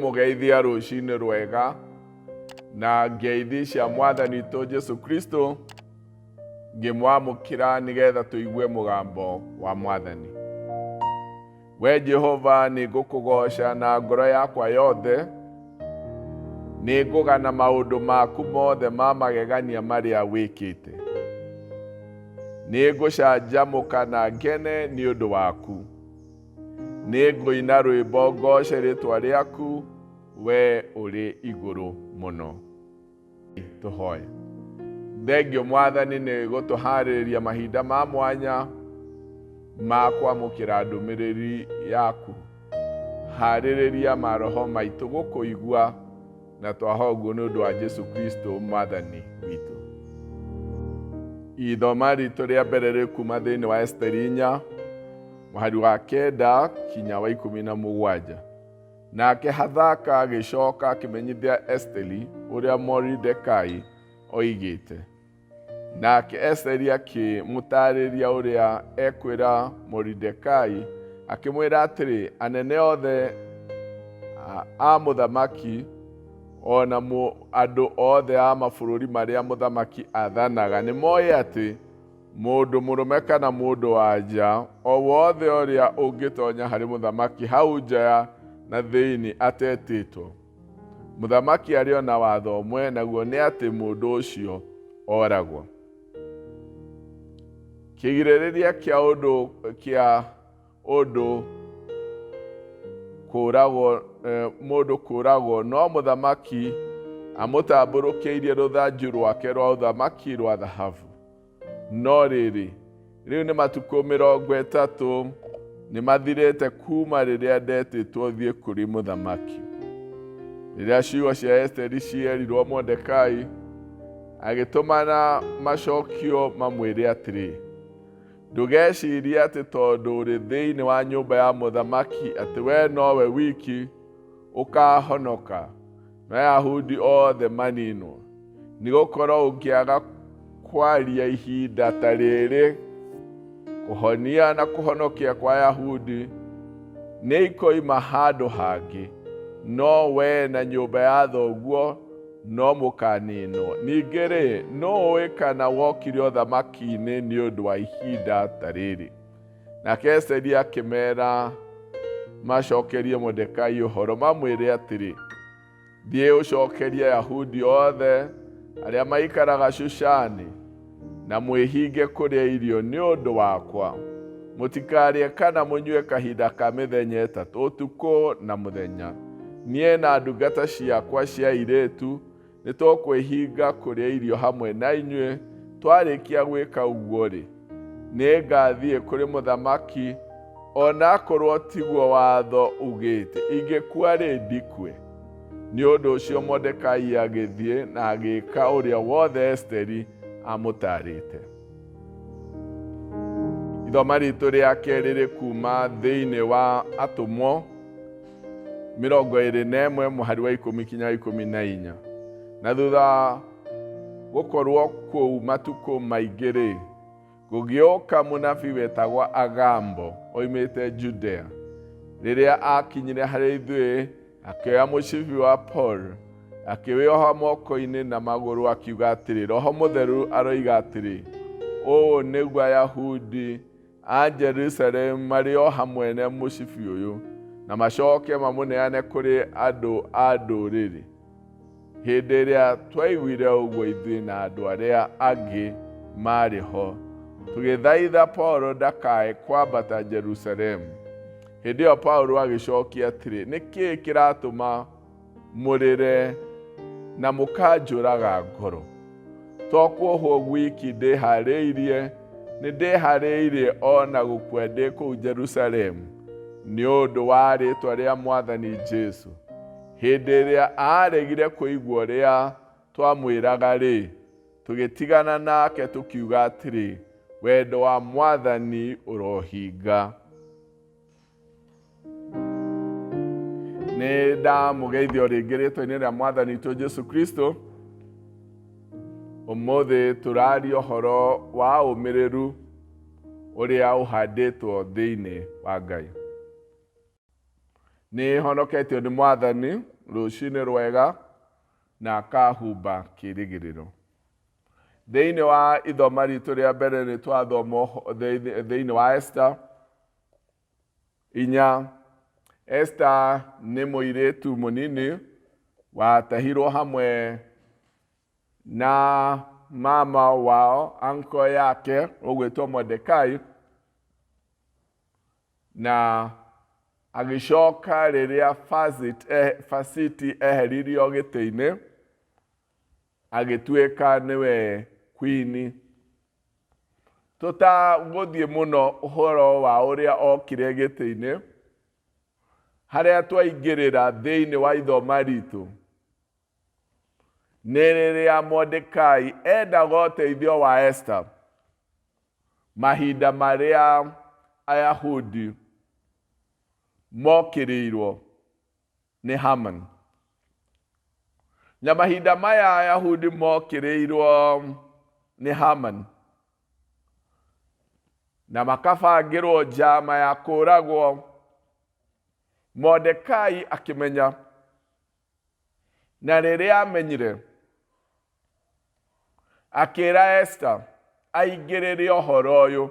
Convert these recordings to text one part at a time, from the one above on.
Ngĩmũgeithia rũcinĩ rwega na ngeithi cia Mwathani witũ Jesu Kristo, ngĩmwamũkĩra nĩgetha tũigue mũgambo wa Mwathani. We Jehova, nĩ ngũkũgooca na ngoro yakwa yothe, nĩ ngũgana maũndũ maku mothe ma magegania marĩa wĩkĩte. Nĩ ngũcanjamũka na ngene nĩ ũndũ waku. Nĩ ngũina rwĩmbo ngooce rĩtwa rĩaku, we ũrĩ igũrũ mũno. Tũhoe. Thengio Mwathani nĩ gũtũharĩrĩria mahinda ma mwanya ma kwamũkĩra ndũmĩrĩri yaku. Harĩrĩria maroho maitũ gũkũigua na twahoya ũguo nĩ ũndũ wa Jesu Kristo Mwathani witũ. Ithoma ritũ rĩa mbere rĩ kuma thĩinĩ wa Esiteri 4 mũhari wa 9 kinya wa 17. Nake Hathaka agĩcoka akĩmenyithia Esiteri ũrĩa Moridekai oigĩte. Nake Esiteri akĩmũtaarĩria ũrĩa ekwĩra Moridekai, akĩmwĩra atĩrĩ, Anene othe a mũthamaki o na andũ othe a mabũrũri marĩa mũthamaki aathanaga nĩmoĩ atĩ mũndũ mũrũme kana mũndũ wa nja o wothe ũrĩa ũngĩtonya harĩ mũthamaki hau nja ya na thĩinĩ atetĩtwo, mũthamaki arĩ o na watho ũmwe, naguo nĩ atĩ mũndũ ũcio oragwo. Kĩgirĩrĩria kĩa ũndũ kĩa ũndũ kũragwo mũndũ kũragwo, no mũthamaki amũtambũrũkĩirie rũthanju rwake rwa ũthamaki rwa thahabu. No rĩrĩ, rĩu nĩ matukũ 30 nĩ mathirĩte kuuma rĩrĩa ndetĩtwo thiĩ kũrĩ mũthamaki. Rĩrĩa ciugo cia Esiteri cierirwo Mordekai, agĩtũmana macokio mamwĩre atĩrĩ, Ndũgecirie atĩ tondũ ũrĩ thĩinĩ wa nyũmba ya mũthamaki atĩ wee nowe wiki ũkaahonoka, no Ayahudi othe maninwo. Nĩ gũkorwo ũngĩaga kwaria ihinda ta rĩrĩ, kũhonia na kũhonokia kwa Ayahudi nĩ ikoima handũ hangĩ, no wee na nyũmba ya thoguo no mũkaninwo. Ningĩ-rĩ, nũũ ũĩ kana wokire ũthamaki-inĩ nĩ ũndũ wa ihinda ta rĩrĩ? Nake Esiteri akĩmeera macokerie Mordekai ũhoro, mamwĩre atĩrĩ, Thiĩ ũcokerie Ayahudi othe arĩa maikaraga Shushani, na mwĩhinge kũrĩa irio nĩ ũndũ wakwa. Mũtikarĩe kana mũnyue kahinda ka mĩthenya 3, ũtukũ na mũthenya. Niĩ na ndungata ciakwa cia airĩtu nĩtũkwĩhinga kũrĩa irio hamwe na inyuĩ. Twarĩkia gwĩka ũguo-rĩ, nĩngathiĩ kũrĩ mũthamaki, o na akorwo tiguo watho ugĩte. Ingĩkua-rĩ, ndikue. Nĩ ũndũ ũcio Mordekai agĩthiĩ na agĩĩka ũrĩa wothe Esiteri aamũtaarĩte. Ithoma ritũ rĩa kerĩ rĩ kuma thĩinĩ wa Atũmwo 21 mũhari wa 10 kinya 14. Na thutha gũkorwo kũu matukũ maingĩ-rĩ, gũgĩũka mũnabii wetagwo Agambo oimĩte Judea. Rĩrĩa aakinyire harĩ ithuĩ, akĩoya mũcibi wa Paul, akĩwĩoha moko-inĩ na magũrũ, akiuga atĩrĩ, Roho Mũtheru aroiga atĩrĩ, ũũ nĩguo Ayahudi a Jerusalemu marĩoha mwene mũcibi ũyũ, na macoke mamũneane kũrĩ andũ a ndũrĩrĩ. Hĩndĩ ĩrĩa twaiguire ũguo ithuĩ na andũ arĩa angĩ maarĩ ho, tũgĩthaitha Paulo ndakae kwambata Jerusalemu. Hĩndĩ ĩyo Paulo agĩcokia atĩrĩ, nĩ kĩĩ kĩratũma mũrĩre na mũkanjũraga ngoro? To kuohwo gwiki ndĩharĩirie, nĩ ndĩharĩirie o na gũkua ndĩ kũu Jerusalemu nĩ ũndũ wa rĩĩtwa rĩa Mwathani Jesu. Hĩndĩ ĩrĩa aaregire kũigua ũrĩa twamwĩraga-rĩ, tũgĩtigana nake tũkiuga atĩrĩ, Wendo wa Mwathani ũrohinga. Nĩ ndamũgeithia o rĩngĩ rĩtwa-inĩ rĩa Mwathani witũ Jesu Kristo. Ũmũthĩ tũraria ũhoro wa ũmĩrĩru ũrĩa ũhandĩtwo thĩinĩ wa Ngai. Nĩ honoketio nĩ Mwathani rũcinĩ rwega na akahumba kĩĩrĩgĩrĩro. Thĩinĩ wa ithoma ritũ rĩa mbere nĩ twathoma thĩinĩ wa Esther 4. Esther nĩ mũirĩtu mũnini watahirwo hamwe na mama wao, uncle yake ũgwĩtwo Mordekai, na agĩcoka rĩrĩa Fasiti eheririo gĩtĩ-inĩ, agĩtuĩka nĩwe queen. Tũtagũthiĩ mũno ũhoro wa ũrĩa okire gĩtĩ-inĩ, harĩa twaingĩrĩra thĩinĩ wa ithoma ritũ nĩ rĩrĩa Mordekai endaga ũteithio wa Esther mahinda marĩa Ayahudi mokĩrĩirwo nĩ Haman. Na mahinda maya Ayahudi mokĩrĩirwo nĩ Haman na makabangĩrwo njama ya kũragwo, Mordekai akĩmenya. Na rĩrĩa amenyire, akĩra Esther aingĩrĩre ũhoro ũyũ.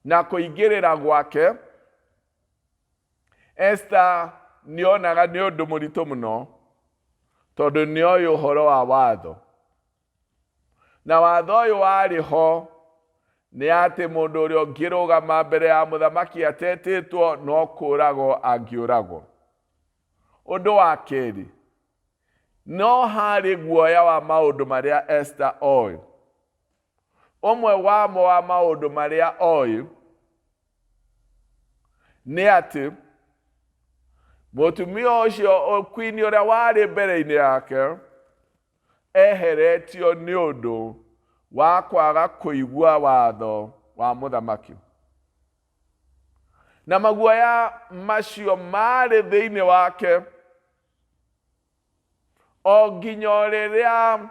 Na kũingĩrĩra gwake, Esther nĩonaga nĩ ũndũ mũritũ mũno, tondũ nĩoĩ ũhoro wa watho. Na watho ũyũ warĩ ho nĩ atĩ mũndũ ũrĩa ũngĩrũgama mbere ya mũthamaki atetĩtwo no kũragwo angĩũragwo. Ũndũ wa kerĩ, no harĩ guoya wa maũndũ marĩa Esther oĩ. Ũmwe wamo wa maũndũ marĩa oĩ nĩ atĩ mũtumia ũcio queen ũrĩa warĩ mbere-inĩ yake eheretio nĩ ũndũ wa kwaga kũigua watho wa mũthamaki. Na maguoya macio marĩ thĩinĩ wake o nginya o rĩrĩa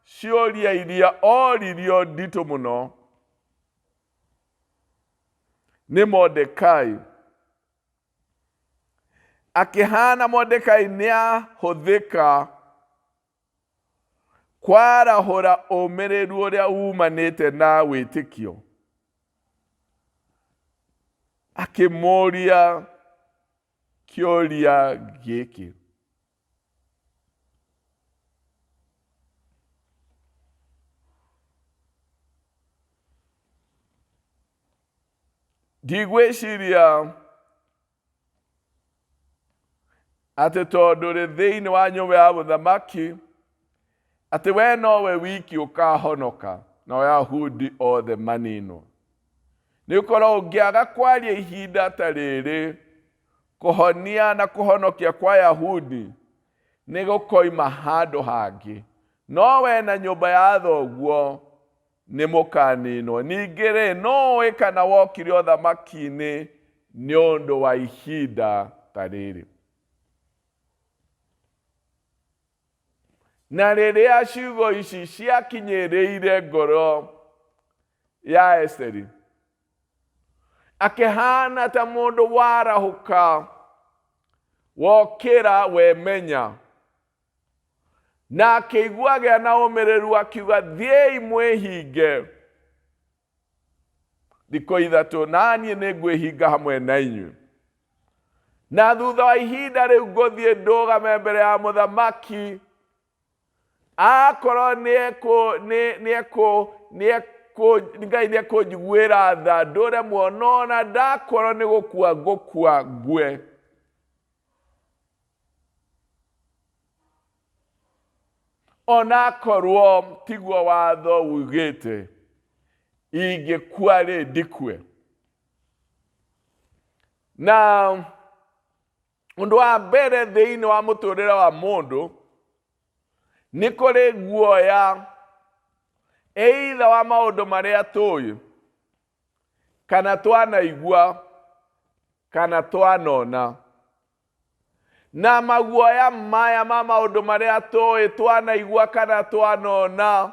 ciũria iria oririo nditũ mũno nĩ Mordekai. Akĩhana Mordekai nĩahũthĩka kwarahũra ũmĩrĩru ũrĩa umanĩte na wĩtĩkio. Akĩmũria kĩũria gĩkĩ. Ndigwĩciria atĩ tondũ ũrĩ thĩinĩ wa nyũmba ya mũthamaki atĩ we nowe wiki ũkahonoka na Ayahudi othe maninwo. Nĩ ũkorwo ũngĩaga kwaria ihinda ta rĩrĩ, kũhonia na kũhonokia kwa Ayahudi nĩ gũkoima handũ hangĩ, no we na nyũmba ya thoguo nĩ mũkaninwo. Ningĩ-rĩ, nũũ ũĩ kana wokire ũthamaki-inĩ nĩ ũndũ wa ihinda ta rĩrĩ? Na rĩrĩa ciugo ici ciakinyĩrĩire ngoro ya Esiteri, akĩhana ta mũndũ warahũka, wokĩra wemenya, na akĩigua agĩa na ũmĩrĩru, akiuga, thiĩi mwĩhinge thikũ ithatũ, na niĩ nĩ ngwĩhinga hamwe na inyuĩ. Na thutha wa ihinda rĩu ngũthiĩ ndũgame mbere ya mũthamaki, akorwo Ngai nĩekũnjiguĩra tha ndũre muoyo, no ona ndakorwo nĩ gũkua ngũkua ngue. Onakorwo tiguo watho ugĩte, ingĩkua rĩ ndikue. Na ũndũ wa mbere thĩinĩ wa mũtũrĩre wa mũndũ nĩ kũrĩ guoya, either wa maũndũ marĩa tũĩ kana twanaigua kana twanona. Na maguoya maya ma maũndũ marĩa tũĩ twanaigua kana twanona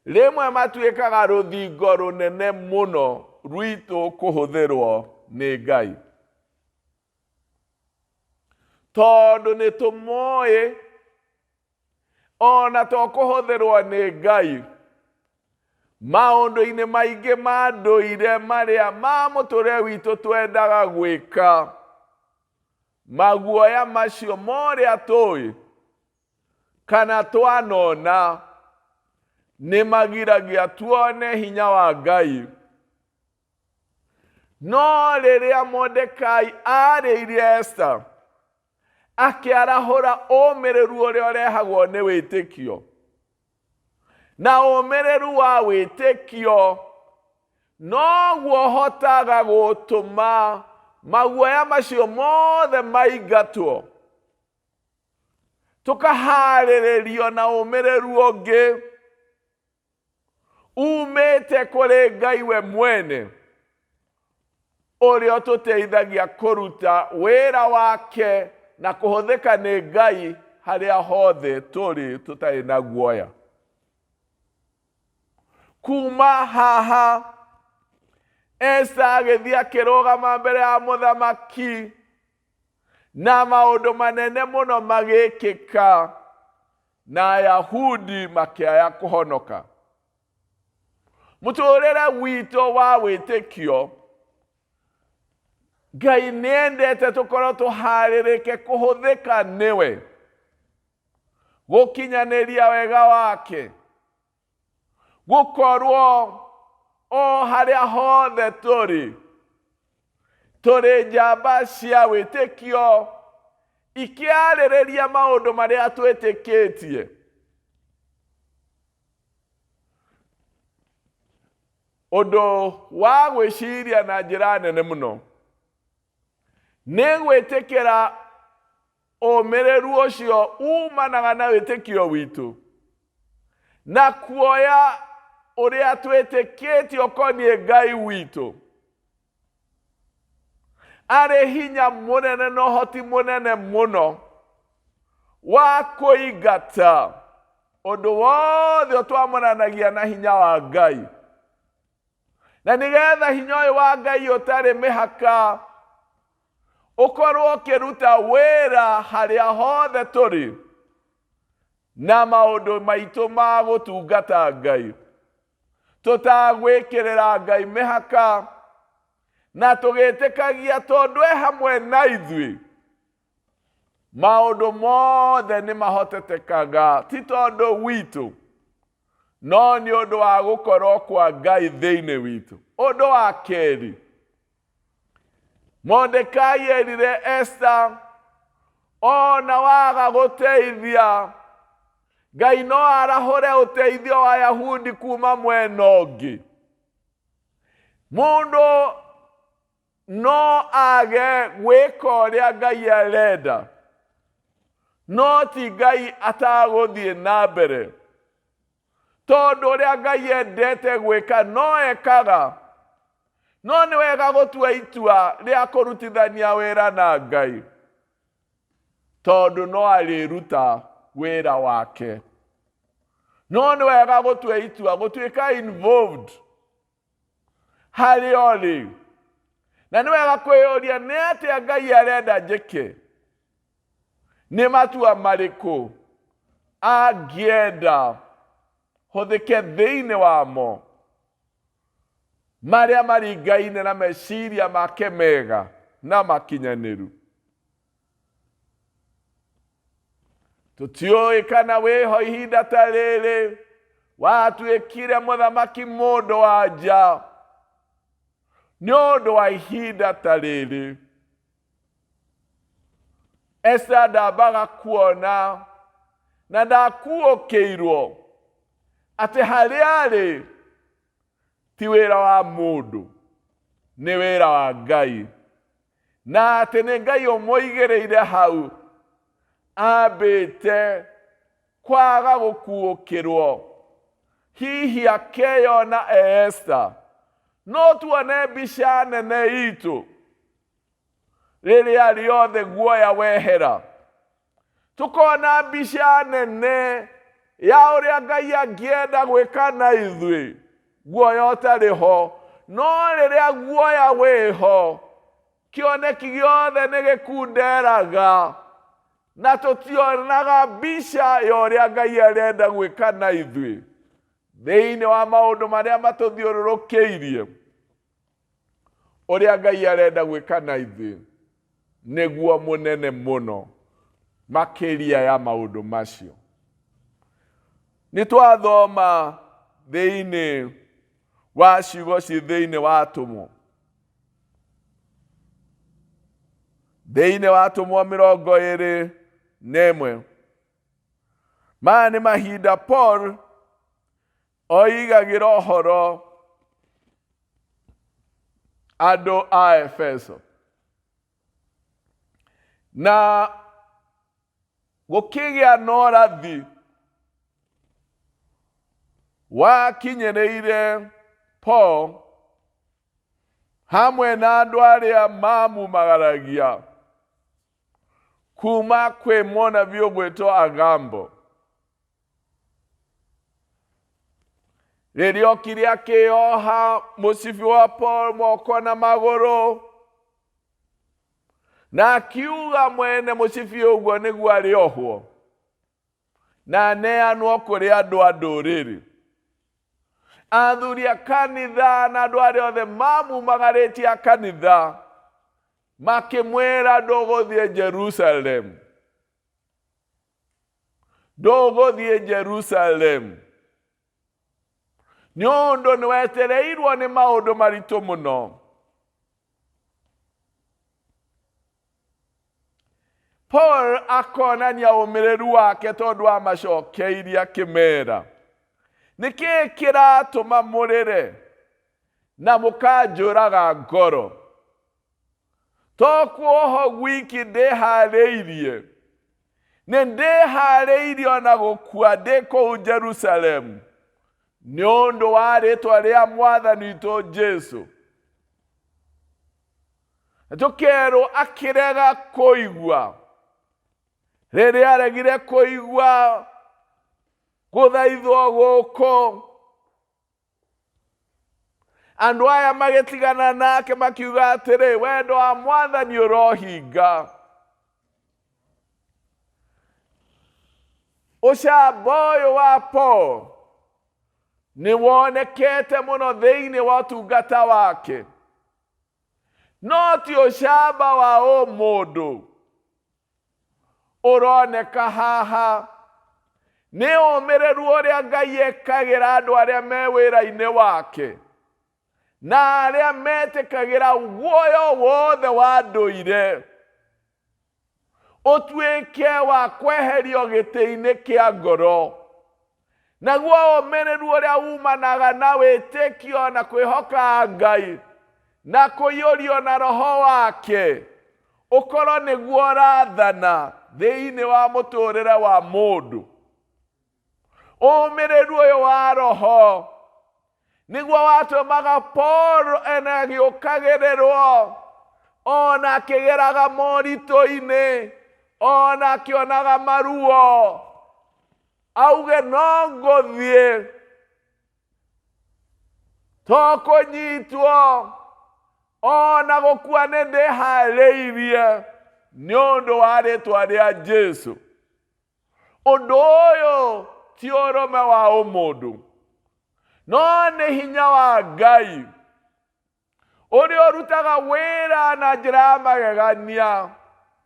rĩmwe matuĩkaga rũthingo rũnene mũno rwitũ kũhũthĩrwo nĩ Ngai. Tondũ nĩ tũmoĩ ona to kũhũthĩrwo nĩ Ngai maũndũ-inĩ maingĩ ma ndũire marĩa ma mũtũrĩre witũ twendaga gwĩka. Maguoya macio morĩa tũĩ kana twanona nĩ magiragia tuone hinya wa Ngai. No rĩrĩa Mordekai aarĩirie Esta, akĩarahũra ũmĩrĩru ũrĩa ũrehagwo nĩ wĩtĩkio. Na ũmĩrĩru wa wĩtĩkio noguo ũhotaga gũtũma maguoya macio mothe maingatwo. Tũkaharĩrĩrio na ũmĩrĩru ũngĩ umĩte kũrĩ Ngai we mwene ũrĩa ũtũteithagia kũruta wĩra wake na kũhũthĩka nĩ Ngai harĩa hothe tũrĩ tũtarĩ na guoya. Kuma haha Esta agĩthiĩ akĩrũgama mbere ya mũthamaki na maũndũ manene mũno magĩkĩka na Ayahudi makĩaya kũhonoka. Mũtũrĩre witũ wa wĩtĩkio, Ngai nĩendete tũkorwo tũharĩrĩke kũhũthĩka nĩwe gũkinyanĩria wega wake, gũkorwo o harĩa hothe tũrĩ tũrĩ njamba cia wĩtĩkio ikĩarĩrĩria maũndũ marĩa twĩtĩkĩtie. Ũndũ wa gwĩciria na njĩra nene mũno nĩ gwĩtĩkĩra ũmĩrĩru ũcio umanaga na wĩtĩkio witũ na kuoya ũrĩa twĩtĩkĩtie ũkoniĩ Ngai witũ arĩ hinya mũnene na ũhoti mũnene mũno wa kũingata ũndũ wothe ũtwamũranagia na hinya wa Ngai. Na nĩgetha hinya ũyũ wa Ngai ũtarĩ mĩhaka ũkorwo ũkĩruta wĩra harĩa hothe tũrĩ na maũndũ maitũ ma gũtungata Ngai, tũtagwĩkĩrĩra Ngai mĩhaka na tũgĩtĩkagia tondũ e hamwe na ithuĩ, maũndũ mothe nĩ mahotetekaga, ti tondũ witũ no nĩ ũndũ wa gũkorwo kwa Ngai thĩinĩ witũ. Ũndũ wa kerĩ, Mordekai erire Esta, ona waga gũteithia, Ngai no arahũre ũteithio wa Ayahudi kuma mwena ũngĩ. Mũndũ no age gwĩka ũrĩa Ngai arenda, no ti Ngai atagũthiĩ na mbere, tondũ ũrĩa Ngai endete gwĩka no ekaga. No nĩ wega gũtua itua rĩa kũrutithania wĩra na Ngai, tondũ no arĩruta wĩra wake. No nĩ wega gũtua itua gũtuĩka involved harĩa ũrĩ, na nĩ wega kwĩyũria nĩ atĩa Ngai arenda njĩke, nĩ matua marĩkũ angĩenda hũthĩke thĩinĩ wamo marĩa maringaine na meciria make mega na makinyanĩru. Tũtiũĩ kana wĩho ihinda ta rĩrĩ watuĩkire mũthamaki mũndũ wa nja nĩ ũndũ wa ihinda ta rĩrĩ. Esta ndambaga kuona na ndakuũkĩirwo atĩ harĩa arĩ ti wĩra wa mũndũ, nĩ wĩra wa Ngai, na atĩ nĩ Ngai ũmũigĩrĩire hau ambĩte kwaga gũkuũkĩrwo, hihi akeyona e Esta. No tuone mbica nene itũ rĩrĩa rĩothe guoya wehera, tũkona mbica nene ya ũrĩa Ngai angĩenda gwĩka na ithuĩ guoya ũtarĩ ho. No rĩrĩa guoya wĩho, kĩoneki gĩothe nĩ gĩkunderaga. Na tũtionaga mbica ya ũrĩa Ngai arenda gwĩka na ithuĩ thĩinĩ wa maũndũ marĩa matũthiũrũrũkĩirie. Ũrĩa Ngai arenda gwĩka na ithuĩ nĩguo mũnene mũno makĩria ya maũndũ macio. Nĩ twathoma thĩinĩ wa ciugo ci thĩinĩ wa atũmwo. Thĩinĩ wa atũmwo 21. Maya nĩ mahinda Paul oigagĩra ũhoro andũ a Efeso. Na gũkĩgĩa na ũrathi wakinyĩrĩire Paul hamwe na andũ arĩa mamumagaragia kuma kwĩ mũnabii ũgwĩtwo Agambo. Rĩrĩa okire akĩoha mũcibi wa Paul moko na magũrũ, na akiuga mwene mũcibi ũguo nĩguo arĩohwo na aneanwo kũrĩ andũ a ndũrĩrĩ. Athuri a kanitha na andũ arĩa othe mamumagarĩtie a kanitha makĩmwĩra, ndũgũthiĩ Jerusalem, ndũgũthiĩ Jerusalem, nĩ ũndũ nĩ wetereirwo nĩ maũndũ maritũ mũno. Paul akonania ũmĩrĩru wake tondũ amacokeirie akĩmera, nĩ kĩĩ kĩratũma mũrĩre na mũkanjũraga ngoro? To kuoho gwiki ndĩharĩirie, nĩ ndĩharĩirie ona gũkua ndĩ kũu Jerusalemu nĩ ũndũ wa rĩtwa rĩa Mwathani witũ Jesu. Tũkerwo akĩrega kũigua. Rĩrĩa aregire kũigua gũthaithwo gũkũ, andũ aya magĩtigana nake makiuga atĩrĩ, wendo wa Mwathani ũrohinga. Ũcamba ũyũ wa Paul nĩ wonekete mũno thĩinĩ wa ũtungata wake, no ti ũcamba wa ũmũndũ ũroneka haha. Nĩ ũmĩrĩru ũrĩa Ngai ekagĩra andũ arĩa me wĩra-inĩ wake na arĩa metĩkagĩra guoya wothe wa ndũire ũtuĩke wa kweherio gĩtĩ-inĩ kĩa ngoro. Naguo ũmĩrĩru ũrĩa umanaga na wĩtĩkio na kwĩhoka Ngai na kũiyũrio na roho wake ũkorwo nĩguo ũrathana thĩinĩ wa mũtũrĩre wa mũndũ. Ũmĩrĩru ũyũ wa roho nĩguo watũmaga Paul ena agĩũkagĩrĩrwo, ona akĩgeraga moritũ-inĩ, ona akĩonaga maruo, auge no ngũthiĩ, to kũnyitwo, ona gũkua nĩ ndĩharĩirie nĩ ũndũ wa rĩtwa rĩa Jesu. Ũndũ ũyũ ti ũrũme wa ũmũndũ, no nĩ hinya wa Ngai ũrĩa ũrutaga wĩra na njĩra ya magegania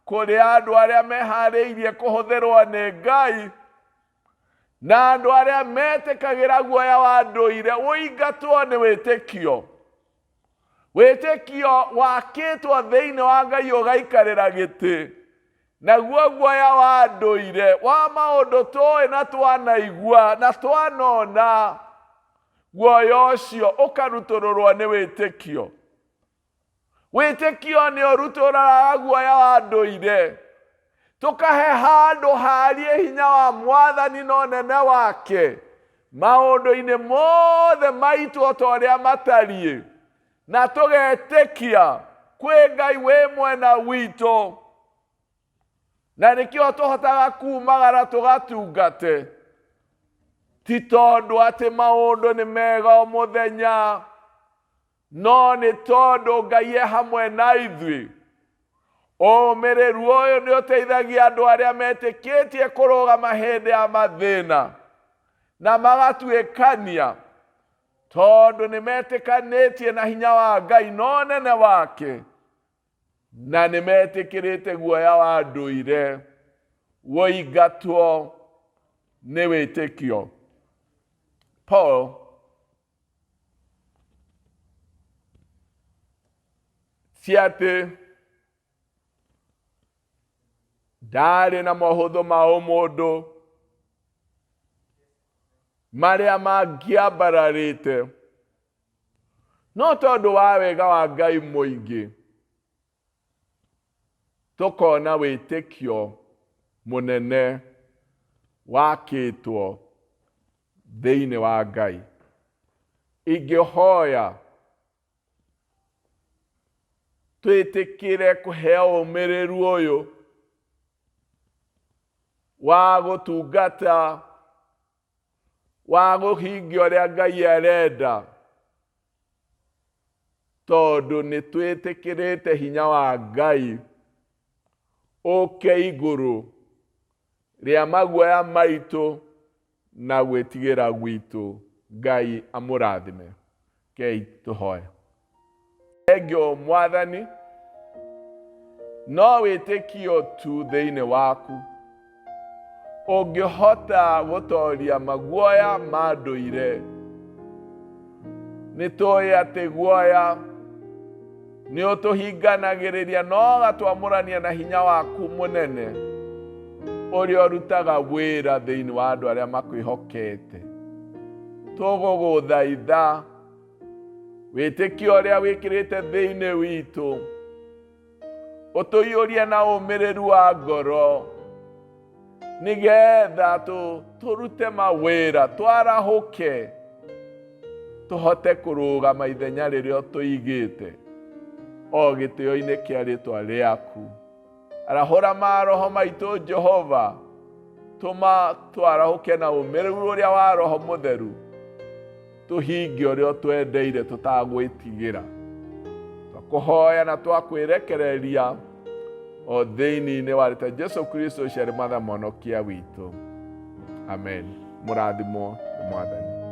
kũrĩ andũ arĩa meharĩirie kũhũthĩrwo nĩ Ngai na andũ arĩa metĩkagĩra guoya wa ndũire ũingatwo nĩ wĩtĩkio. Wĩtĩkio wakĩtwo thĩinĩ wa Ngai ũgaikarĩra gĩtĩ, naguo guoya wa ndũire wa maũndũ tũĩ na twanaigua na twanona, guoya ũcio ũkarutũrũrwo nĩ wĩtĩkio. Wĩtĩkio nĩ ũrutũrũraga guoya wa ndũire, tũkahe handũ harie hinya wa Mwathani na ũnene wake maũndũ-inĩ mothe maitũ o ta ũrĩa matariĩ, na tũgetĩkia kwĩ Ngai wĩ mwena witũ, na nĩkĩo tũhotaga kumagara tũgatungate, ti tondũ atĩ maũndũ nĩ mega o mũthenya, no nĩ tondũ Ngai e hamwe na ithuĩ. Ũmĩrĩru ũyũ nĩ ũteithagia andũ arĩa metĩkĩtie kũrũgama hĩndĩ ya mathĩna na magatuĩkania tondũ nĩ metĩkanĩtie na hinya wa Ngai na ũnene wake na nĩ metĩkĩrĩte guoya wa ndũire woingatwo nĩ wĩtĩkio. Paul ti atĩ ndarĩ na mohũthũ ma ũmũndũ marĩa mangĩambararĩte no tondũ wa wega wa Ngai mũingĩ tũkona wĩtĩkio mũnene wakĩtwo thĩinĩ wa Ngai. Ingĩhoya twĩtĩkĩre kũheo ũmĩrĩru ũyũ wa gũtungata wa kũhingia ũrĩa Ngai arenda tondũ nĩ twĩtĩkĩrĩte hinya wa Ngai ũke igũrũ rĩa maguoya maitũ na gwĩtigĩra gwitũ. Ngai amũrathime. Kei tũhoe. Thengio Mwathani, no wĩtĩkio tu thĩinĩ waku ũngĩhota gũtoria maguoya ma ndũire. Nĩ tũĩ atĩ guoya nĩ ũtũhinganagĩrĩria no ũgatwamũrania na hinya waku mũnene ũrĩa ũrutaga wĩra thĩinĩ wa andũ arĩa makwĩhokete. Tũgũgũthaitha wĩtĩkio ũrĩa wĩkĩrĩte thĩinĩ witũ ũtũiyũrie na ũmĩrĩru wa ngoro nĩgetha tũrute mawĩra twarahũke tũhote kũrũgama ithenya rĩrĩa ũtũigĩte o gĩtĩo-inĩ kĩa rĩtwa rĩaku. Arahũra maroho maitũ Jehova, tũma twarahũke na ũmĩrĩru ũrĩa wa Roho Mũtheru, tũhingie ũrĩa ũtwendeire tũtagwĩtigĩra. Twakũhoya na twakwĩrekereria o thĩinĩ-inĩ wa rĩtwa Jesu Kristo ũcio arĩ Mwathani Mũhonokia witũ. Amen. Mũrathimwo nĩ Mwathani.